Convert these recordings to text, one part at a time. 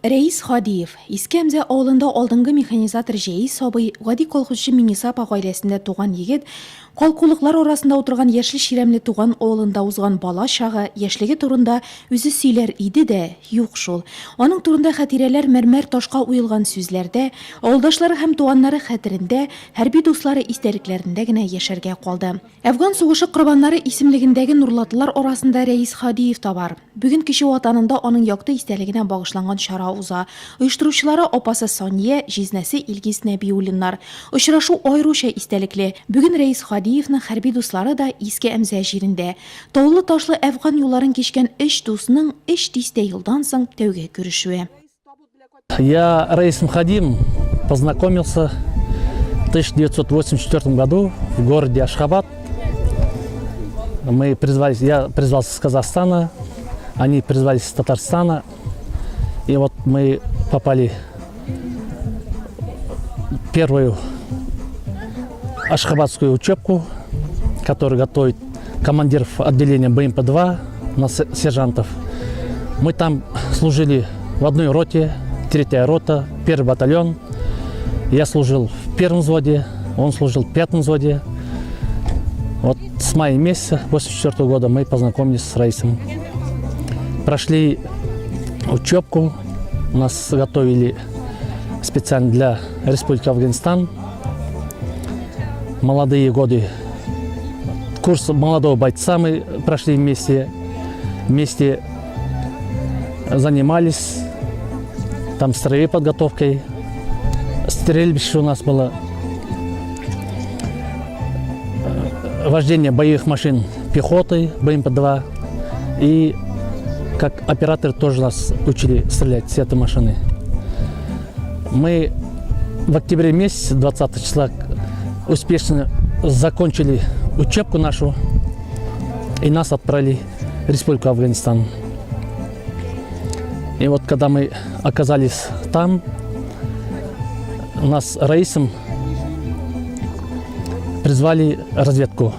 Рәис Һадиев, Иске Әмзә авылында алдынгы механизатор Җәис абый, гади колхозчы Миниса апа гаиләсендә туган егет, калкулыклар арасында утырган яшел чирәмле туган авылында узган бала чагы, яшьлеге турында үзе сөйләр иде дә, юк шул. Аның турында хатирәләр мәрмәр ташка уелган сүзләрдә, авылдашлары һәм туганнары хәтерендә, хәрби дуслары истәлекләрендә генә яшәргә калды. Әфган сугышы корбаннары исемлегендәге нурлатлылар арасында Рәис Һадиев та бар. Бүген кече ватанында аның якты истәлегенә багышланган чара уза. Оештыручылары апасы Сания, җизнәсе Илгиз Нәбиуллиннар. Очрашу аеруча истәлекле. Бүген Рәис Һадиевның хәрби дуслары да Иске Әмзә җирендә. Таулы-ташлы Әфган юлларын кичкән өч дусның өч дистә елдан соң тәүге күрешүе. Я Раисом Хадим познакомился в 1984 году в городе Ашхабад. Мы призвались, я призвался с Казахстана, они призвались с Татарстана. И вот мы попали в первую ашхабадскую учебку, которую готовит командиров отделения БМП-2 на сержантов. Мы там служили в одной роте, третья рота, первый батальон. Я служил в первом взводе, он служил в пятом взводе. Вот с мая месяца 1984 года мы познакомились с Раисом. Прошли учебку, нас готовили специально для Республики Афганистан. Молодые годы. Курс молодого бойца мы прошли вместе. Вместе занимались там строевой подготовкой. Стрельбище у нас было. Вождение боевых машин пехоты БМП-2. И как оператор тоже нас учили стрелять с этой машины. Мы в октябре месяце, 20 числа, успешно закончили учебку нашу и нас отправили в Республику Афганистан. И вот когда мы оказались там, нас Раисом призвали разведку.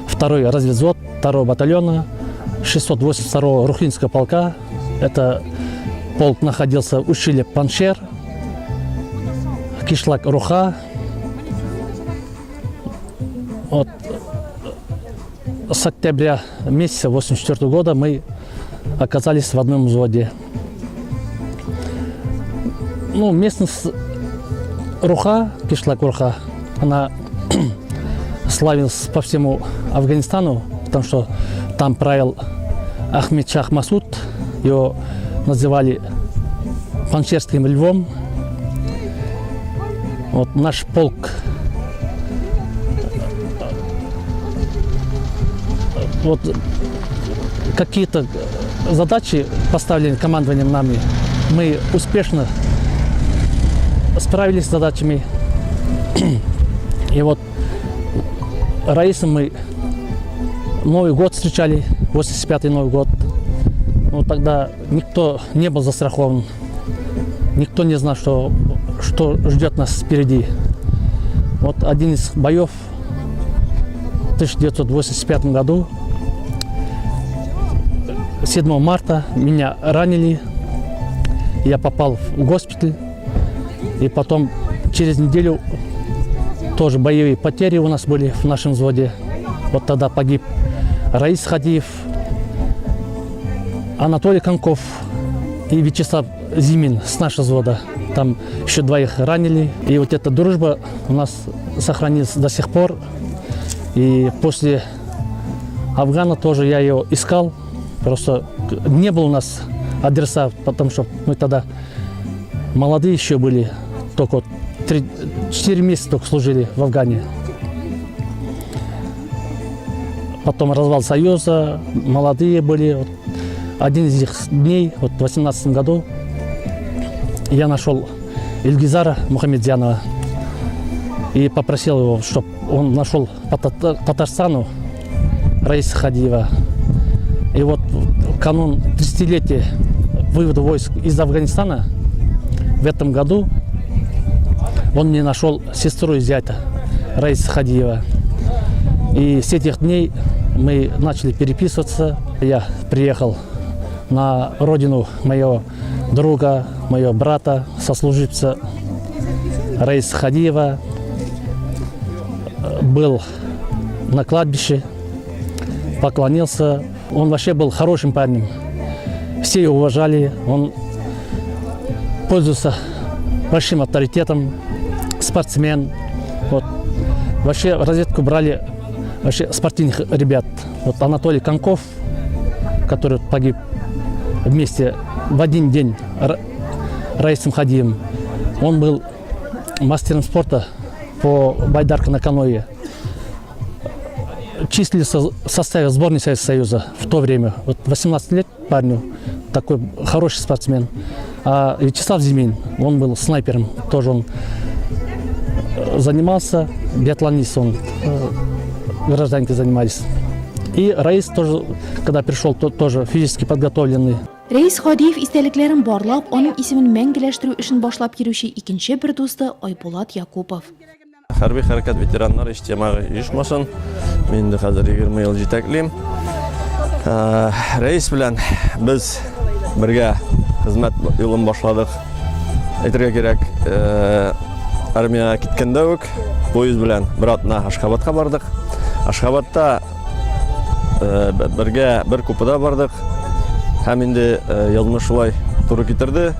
Второй разведвзвод второго батальона 682-го Рухлинского полка. Это полк находился в ущелье Паншер, кишлак Руха. Вот с октября месяца 1984 года мы оказались в одном взводе. Ну, местность Руха, кишлак Руха, она славилась по всему Афганистану, потому что там правил Ахмед Шах Масуд, его называли Панчерским львом. Вот наш полк вот какие-то задачи, поставленные командованием нами, мы успешно справились с задачами. И вот Раисом мы Новый год встречали, 85-й Новый год. Ну, тогда никто не был застрахован. Никто не знал, что ждет нас впереди. Вот один из боев в 1985 году, 7 марта, меня ранили. Я попал в госпиталь. И потом через неделю тоже боевые потери у нас были в нашем взводе. Вот тогда погиб Раис Хадиев, Анатолий Конков и Вячеслав Зимин с нашего взвода. Там еще двоих ранили. И вот эта дружба у нас сохранилась до сих пор. И после Афгана тоже я ее искал. Просто не было у нас адреса, потому что мы тогда молодые еще были. Только вот 3-4 месяца только служили в Афгане. Потом развал Союза, молодые были. Вот один из их дней, вот в 18 году, я нашел Ильгизара Мухамедзянова и попросил его, чтобы он нашел по Татарстану Раиса Хадиева. И вот в канун 30-летия вывода войск из Афганистана в этом году он мне нашел сестру и зятя Раиса Хадиева. И с этих дней мы начали переписываться. Я приехал на родину моего друга, моего брата, сослуживца Раиса Хадиева. Был на кладбище, поклонился. Он вообще был хорошим парнем. Все его уважали. Он пользовался большим авторитетом, спортсмен. Вот. Вообще в разведку брали вообще спортивных ребят. Вот Анатолий Конков, который погиб вместе в один день Раисом Хадиевым, он был мастером спорта по байдарке на каноэ. Числился в составе сборной Советского Союза в то время. Вот 18 лет парню, такой хороший спортсмен. А Вячеслав Зимин, он был снайпером, тоже он занимался, биатлонист он, гражданки занимались. И Раис тоже, когда пришел, то, тоже физически подготовленный. Рәис Һадиев истәлекләрен барлап, аның исемен мәңгеләштерү эшен башлап йөрүче икенче бер дусты Айбулат Якупов. Хәрби хәрәкәт ветераннар иҗтимагый оешмасын мин инде хәзер 20 ел җитәклим. Рәис белән без бергә хезмәт юлын башладык. Әйтергә кирәк, армиягә киткәндә үк поезд белән бер атна Ашхабадка бардык. Ашхабадта бергә бер купеда бардык. Һәм инде язмыш шулай туры китерде.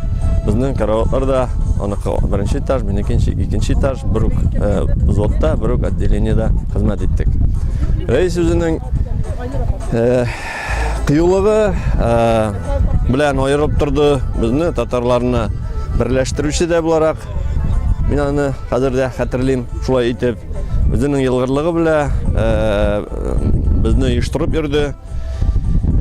Безнең караватлар да аныкы беренче этаж, минеке икенче этаж, бер үк взводта, бер үк отделениедә хезмәт иттек. Рәис үзенең кыюлыгы белән аерылып торды. Безне, татарларны берләштерүче дә буларак, мин аны хәзер дә хәтерлим, шулай итеп, үзенең елгырлыгы белән безне оештырып йөрде.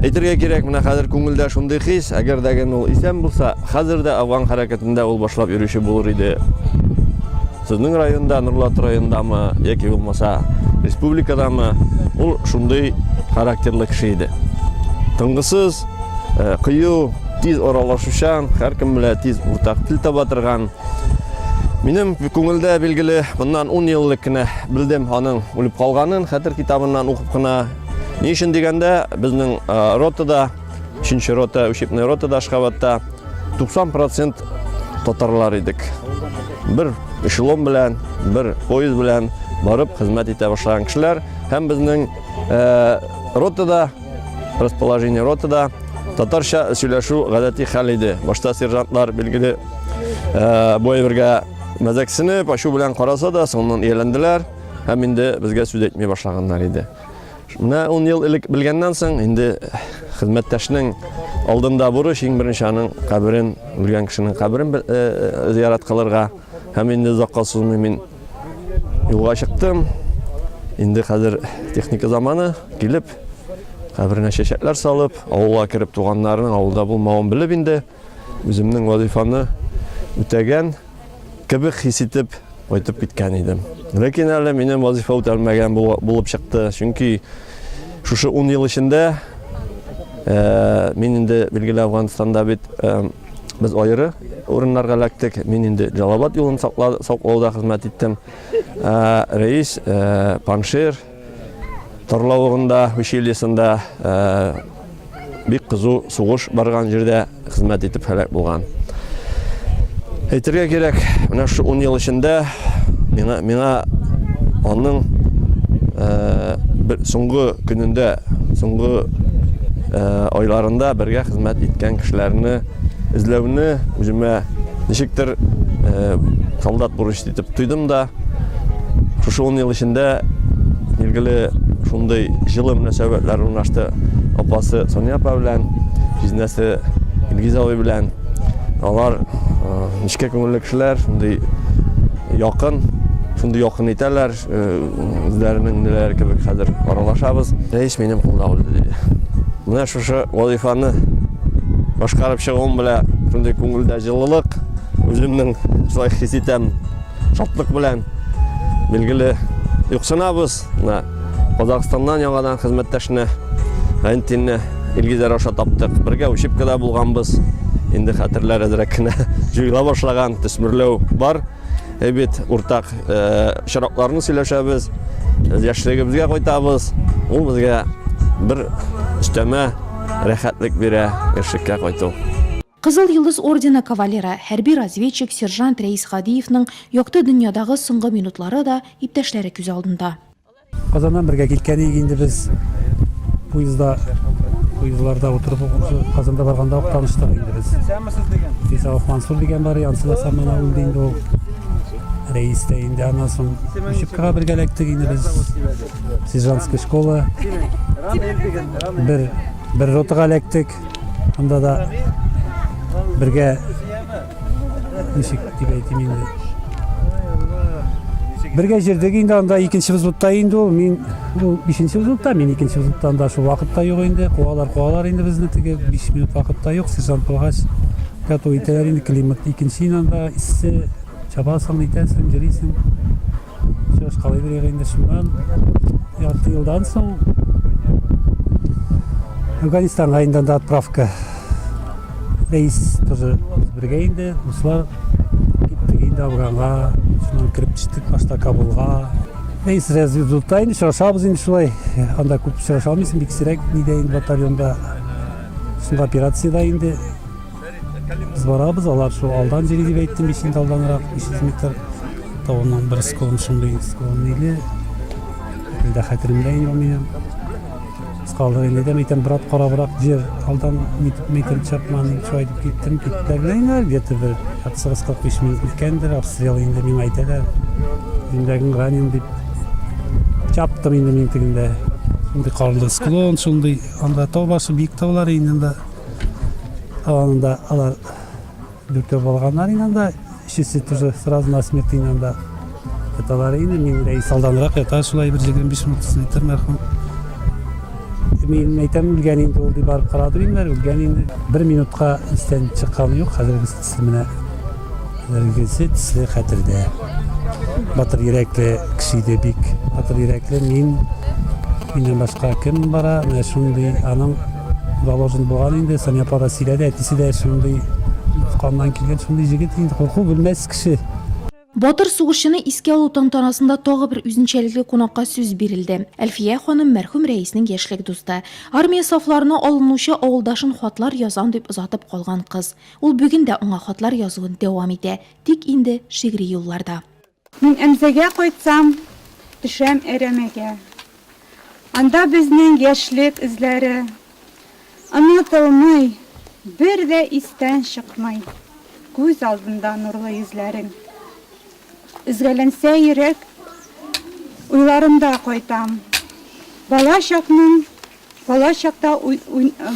Әйтергә кирәк, менә хәзер күңелдә шундый хис, әгәр дә ул исән булса, хәзер дә Афган хәрәкәтендә ул башлап йөрүче булыр иде. Сезнең районда, Нурлат районындамы, яки булмаса республикадамы, ул шундый характерлы кеше иде. Тынгысыз, кыю, тиз аралашучан, һәркем белән тиз уртак тел таба торган. Минем күңелдә билгеле, моннан 10 ел элек кенә белдем аның үлеп калганын, хәтер китабыннан укып кына. Ни өчен дигәндә, безнең ротада, 3 рота, учебный ротада Ашхабадта 90% татарлар идек. Бер эшелон белән, бер поезд белән барып хезмәт итә башлаган кешеләр һәм безнең ротада, расположение ротада татарча сөйләшү гадәти хәл иде. Башта сержантлар билгеле бу әйбергә мәзәксенеп, ачу белән караса да, соңыннан ияләнделәр һәм инде безгә сүз әйтми башлаганнар иде. Менә 10 ел элек белгәннән соң инде хезмәттәшнең алдында бурыч иң беренче аның каберен, үлгән кешенең каберен зиярат кылырга һәм инде озакка сузмый мин юлга чыктым. Инде хәзер техника заманы, килеп каберенә чәчәкләр салып, авылга кереп туганнарының авылда булмавын белеп инде үземнең вазифаны үтәгән кебек хис итеп кайтып киткән идем. Ләкин әле минем вазифа үтәлмәгән булып чыкты. Чөнки шушы 10 ел эчендә мин инде билгеле Афганстанда бит без аеры урыннарга эләктек. Мин инде Джалабад юлын саклауда хезмәт иттем. Рәис Паншер тарлавыгында, ущельесында бик кызу сугыш барган җирдә хезмәт итеп һәлак булган. Әйтергә кирәк, менә шу 10 ел эчендә миңа, миңа аның бер соңгы көнендә, соңгы айларында бергә хезмәт иткән кешеләрне эзләүне үземә ничектер солдат бурыч итеп тойдым да, шушы 10 ел эчендә билгеле шундый җылы мөнәсәбәтләр урнашты апасы Соня апа белән, җизнәсе Илгиз абый белән. Алар нечкә күңелле кешеләр, шундый якын, шундый якын итәләр, үзләренең ниләр кебек хәзер аралашабыз. Рәис минем кулда үлде, диде. Менә шушы вазифаны башкарып чыгуым белән шундый күңелдә җылылык, үземнең шулай хис итәм, шатлык белән. Билгеле, юксынабыз. Менә Казахстаннан яңадан хезмәттәшне Валентинны Илгизәр аша таптык. Бергә учебкада булганбыз. Инде хәтерләр әзрәк кенә җуела башлаган, төсмерләү бар. Бит уртак очракларны сөйләшәбез. Яшьлегебезгә кайтабыз. Ул безгә бер өстәмә рәхәтлек бирә яшьлеккә кайту. Кызыл Йолдыз ордены кавалеры, хәрби разведчик, сержант Рәис Һадиевның якты дөньядагы соңгы минутлары да иптәшләре күз алдында. Казаннан бергә киткән идек инде без поездда, поездларда утырып Казанда барганда ук таныштык инде без. Фисалов Мансур дигән бар, ансы да самана үлде инде ул. Рәис тә инде аннан соң учебкага бергә эләктек инде без. Сержантская школа. Бер бер ротага эләктек. Анда да бергә ничек дип әйтим инде. Бергә җирдек инде анда икенче взводта инде ул, мин ул бишенче взводта, мин икенче взводта анда шул вакытта юк инде. Куалар, куалар инде безне теге 5 минут вакытта юк, сержант булгач готов итәләр инде климат икенче инде анда эссе, чабасың, нитәсең, йөрисең. Чыгыш калай бирик инде шуннан ярты елдан соң Афганистанга инде анда отправка. Рәис тоже бергә инде, дуслар киттек инде Афганга, шуннан кереп төштек башта Кабулга. Рәис разведзутта инде очрашабыз инде шулай. Анда күп очраша алмыйсың, бик сирәк нидә инде батальонда. Соңгы операциядә инде Без барабыз, алар шул алдан йөри дип әйттем бит инде алданрак, 500 метр. Тавыннан бер склон шундый склон иде. Әлдә хәтеремдә инде ул минем. Без калдык инде дә, әйтәм, брат, карабрак җир, алдан нитеп метр чапман, шулай дип киттем, киттеләр генә инде, где-то бер 45 минут үткәндер, обстрел инде миңа әйтәләр. Землягың ранен дип. Чаптым инде мин тегендә. Шундый карлы склон, шундый анда тау башы, биек таулар инде анда. Анда алар дүртәү булганнар инде анда, өчесе тоже сразу на смерть инде анда яталар инде. Мин рәис алданрак ята шулай бер 25-30 метр мәрхүм. Мин әйтәм, үлгән инде ул дип барып карадым инде, үлгән инде. Бер минутка истән чыкканы юк, хәзерге төсле менә хәзергесе төсле хәтердә. Батыр йөрәкле кеше иде бик. Батыр йөрәкле мин, миннән башка кем бара, менә шундый аның Заложен булган инде, Сания апа да сөйләде, әтисе дә шундый каннан килгән шундый җегет инде, курку белмәс кеше. Батыр сугышчыны искә алу тантанасында тагы бер үзенчәлекле кунакка сүз бирелде. Әлфия ханым, мәрхүм Рәиснең яшьлек дусты. Армия сафларына алынучы авылдашын хатлар язам дип озатып калган кыз. Ул бүген дә аңа хатлар язуын дәвам итә, тик инде шигъри юлларда. Мин Әмзәгә кайтсам, төшәм әрәмәгә. Анда безнең яшьлек эзләре Онытылмый, бер дә истән чыкмый, Күз алдында нурлы йөзләрең. Өзгәләнсә йөрәк, уйларымда кайтам. Бала чакның, бала чакта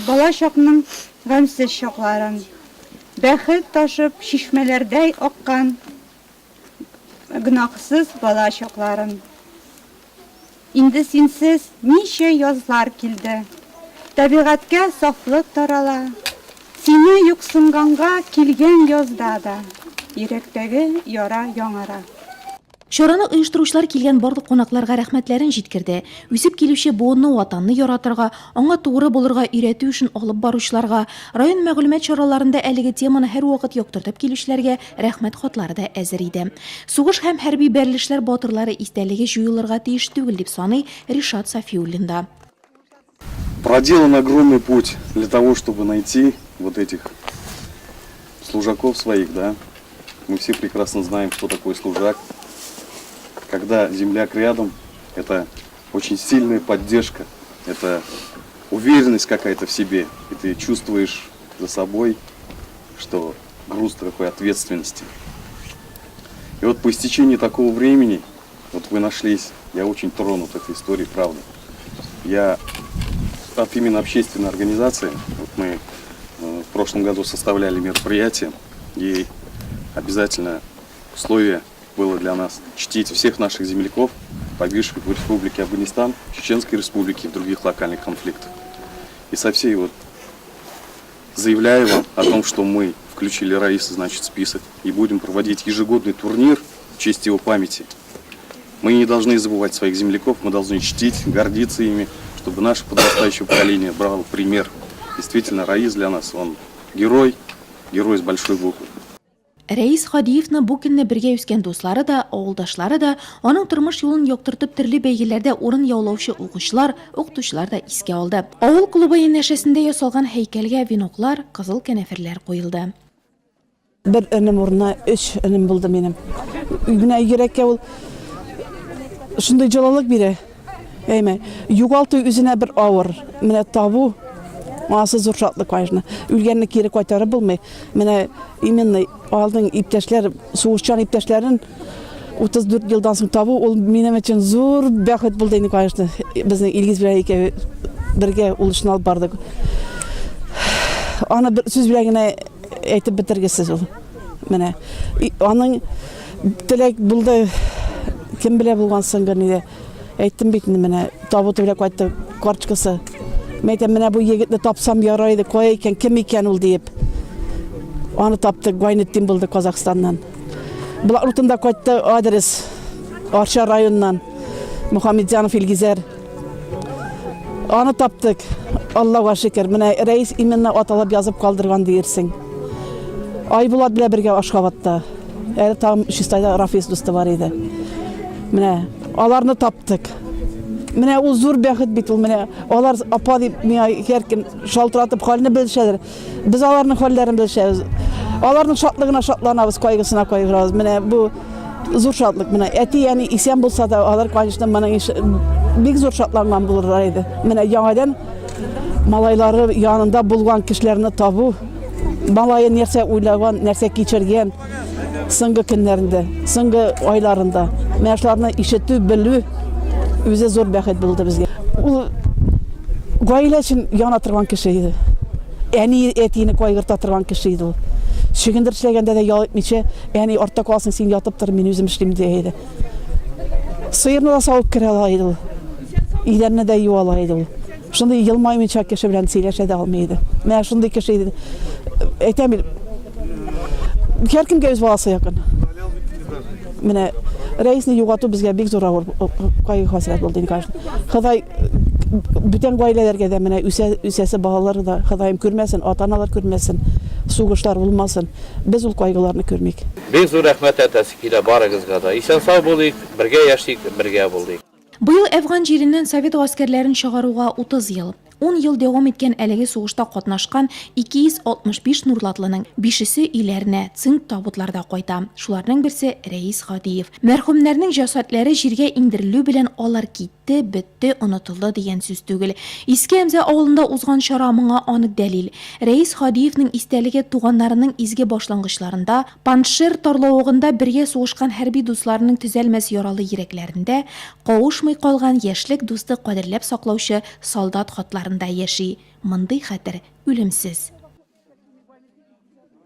бала чакның гамьсез чакларын. Бәхет ташып, чишмәләрдәй аккан Гөнаһсыз бала чакларым. Инде синсез ничә язлар килде. Табигатькә сафлык тарала. Сине юксынганга килгән язда да йөрәктәге яра яңара. Чараны оештыручылар килгән барлык кунакларга рәхмәтләрен җиткерде. Үсеп килүче буынны Ватанны яратырга, аңа тугры булырга өйрәтү эшен алып баручыларга, район мәгълүмат чараларында әлеге теманы һәрвакыт яктыртып килүчеләргә рәхмәт хатлары да әзер иде. Сугыш һәм хәрби бәрелешләр батырлары истәлеге җуелырга тиеш түгел, дип саный Ришат Сафиуллин да. Проделан огромный путь для того, чтобы найти вот этих служаков своих, да. Мы все прекрасно знаем, что такое служак. Когда земляк рядом, это очень сильная поддержка, это уверенность какая-то в себе. И ты чувствуешь за собой, что груз такой ответственности. И вот по истечении такого времени, вот вы нашлись, я очень тронут этой историей, правда. Я от имени общественной организации, вот мы э, в прошлом году составляли мероприятие, и обязательно условие было для нас чтить всех наших земляков, погибших в Республике Афганистан, Чеченской Республике и в других локальных конфликтах. И со всей вот заявляю вам о том, что мы включили Раиса, значит, в список и будем проводить ежегодный турнир в честь его памяти. Мы не должны забывать своих земляков, мы должны чтить, гордиться ими, чтобы наше подрастающее поколение брало пример. Действительно, Раис для нас, он герой, герой с большой буквы. Рәис Һадиевны бу көнне бергә үскән дуслары да, авылдашлары да, аның тормыш юлын яктыртып төрле бәйгеләрдә урын яулаучы укучылар, укытучылар да искә алды. Авыл клубы янәшәсендә ясалган һәйкәлгә веноклар, кызыл кәнәферләр куелды. Бер энем урынына өч энем булды минем. Менә йөрәккә ул шундый җылылык бирә. Әйме, югалту үзенә бер авыр. Менә табу анысы зур шатлык, конечно. Үлгәнне кире кайтарып булмый. Менә именно алдың иптәшләр, сугышчан иптәшләрен 34 елдан соң табу, ул минем өчен зур бәхет булды инде, конечно. Безнең Илгиз белән икәү бергә ул эшне алып бардык. Аны бер сүз белән генә әйтеп бетергесез ул. Менә аның теләк булды, кем белә булган соңгы нидә. Әйттем бит инде менә, табуты белән кайтты карточкасы. Мин әйтәм, менә бу егетне тапсам ярар иде, кая икән, кем икән ул диеп. Аны таптык, Гайнетдин булды Казахстаннан. Блокнотында кайтты адрес Арча районыннан. Мухаммедзянов Илгизәр. Аны таптык. Аллага шөкер. Менә рәис именно аталап язып калдырган диерсең. Айбулат белән бергә Ашхабадта. Әле тагын Чистайда Рафис дусты бар иде. Менә аларны таптык. Менә ул зур бәхет бит ул менә. Алар апа дип миңа һәркем шалтыратып хәлне белешәләр. Без аларның хәлләрен белешәбез. Аларның шатлыгына шатланабыз, кайгысына кайгырабыз. Менә бу зур шатлык. Менә әти, әни исән булса да, алар, конечно, моның бик зур шатланган булырлар иде. Менә яңадан малайлары янында булган кешеләрне табу, малае нәрсә уйлаган, нәрсә кичергән соңгы көннәрендә, соңгы айларында. Менә шуларны ишетү, белү үзе зур бәхет булды безгә. Ул гаилә өчен яна торган кеше иде. Әни, әтине кайгырта торган кеше иде ул. Чөгендер эшләгәндә дә ял итмичә, әни артта калсын, син ятып тор, мин үзем эшлим дия иде. Сыерны да савып керә ала иде ул. Идәнне дә юа ала иде ул. Шундый елмаймыйча кеше белән сөйләшә дә алмый иде. Менә шундый кеше иде. Әйтәм бит, һәркемгә үз баласы якын. Менә рәисне югалту безгә бик зур авыр кайгы хәсрәт булды инде, конечно. Ходай бүтән гаиләләргә дә менә үсә, үсәсе балалары да Ходаем күрмәсен, ата-аналар күрмәсен, сугышлар булмасын. Без ул кайгыларны күрмик. Бик зур рәхмәт әйтәсе килә барыгызга да. Исән-сау булыйк, бергә яшик, бергә булыйк. Быел Әфган җиреннән совет гаскәрләрен чыгаруга 30 ел. Ун ел дәвам иткән әлеге сугышта катнашкан 265 нурлатлының бишесе өйләренә цинк табутларда кайта. Шуларның берсе, Рәис Һадиев. Мәрхүмнәрнең җәсадләре җиргә иңдерелү белән алар китте, бетте, онытылды дигән сүз түгел. Иске Әмзә авылында узган чара моңа анык дәлил. Рәис Һадиевнең истәлеге туганнарының изге башлангычларында, Панджшер тарлавыгында бергә сугышкан хәрби дусларының төзәлмәс яралы йөрәкләрендә, кавышмый калган яшьлек дусты кадерләп саклаучы солдат хатларында яши. Мондый хәтер үлемсез.